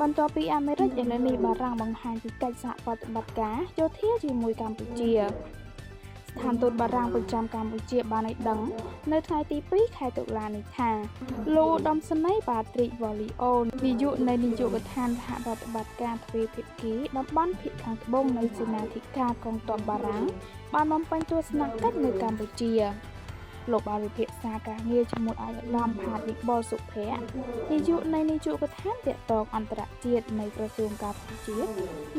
បន្ទាប់ពីអាមេរិកឥឡូវនេះបារាំងបង្ហាញពីកិច្ចសហប្រតិបត្តិការយោធាជាមួយកម្ពុជាស្ថានទូតបារាំងប្រចាំកម្ពុជាបានឲ្យដឹងនៅថ្ងៃទី2ខែតុលានេះថាលោកឧត្តមសេនីយ៍ប៉ាទ្រីកវ៉ាលីអូនាយកនៃនាយកដ្ឋានសហប្រតិបត្តិការទ្វេភាគីតំបន់ភាគខាងត្បូងនៃសេនាធិការកងទ័ពបារាំងបានបំពេញទស្សនកិច្ចនៅកម្ពុជាលោកបានវិភាគសារការងារជាមួយឯកឧត្តមផាតវិបុលសុភ័ក្រនាយកនៃនាយកដ្ឋានតាក់ទងអន្តរជាតិនៃក្រសួងការពារជាតិ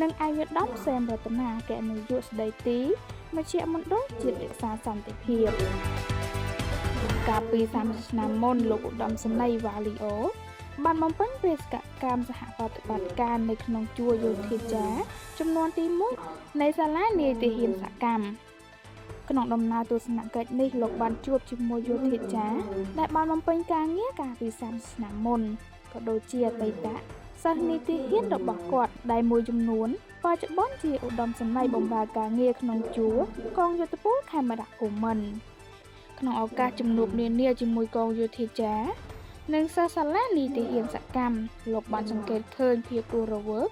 និងឯកឧត្តមសែមរតនាអគ្គនាយកស្ដីទីមជ្ឈមណ្ឌលជាតិរក្សាសន្តិភាពកាលពី30ឆ្នាំមុនលោកឧត្តមសេនីយ៍វ៉ាលីអូបានបំពេញបេសកកម្មសហប្រតិបត្តិការនៅក្នុងជួរយោធាចារចំនួនទី1នៃសាលានាយទាហានសកម្មក្នុងដំណើរទស្សនកិច្ចនេះលោកបានជួបជាមួយយោធាចារដែលបានបំពេញការងារកាលពី30ឆ្នាំមុនក៏ដូចជាអតីតសិស្សនាយទាហានរបស់គាត់ដែលមួយចំនួនបច្ចុប្បន្នជាឧត្តមសេនីយ៍បម្រើការងារក្នុងជួរកងយោធពលខេមរភូមិន្ទក្នុងឱកាសជំនួបនានាជាមួយកងយោធាចារនិងសិស្សសាលានាយទាហានសកម្មលោកបានសង្កេតឃើញភាពរស់រវើក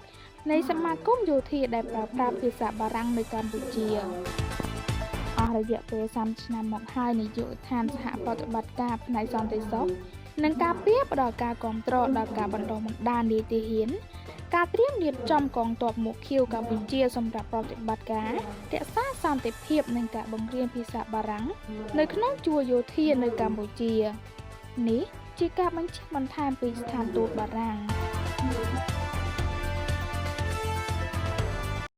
នៃសមាគមយោធាដែលប្រើប្រាស់ភាសាបារាំងនៅកម្ពុជាអស់រយៈពេល30ឆ្នាំមកហើយនាយកដ្ឋានសហប្រតិបត្តិការផ្នែកសន្តិសុខនិងការពារផ្ដល់ការគាំទ្រដល់ការបណ្ដុះបណ្ដាលនាយទាហានការត្រៀមរៀបចំកងទ័ពមួកខៀវកម្ពុជាសម្រាប់ប្រតិបត្តិការរក្សាសន្តិភាពនិងការបង្រៀនភាសាបារាំងនៅក្នុងជួរយោធានៅកម្ពុជានេះជាការបញ្ជាក់បន្ថែមពីស្ថានទូតបារាំង។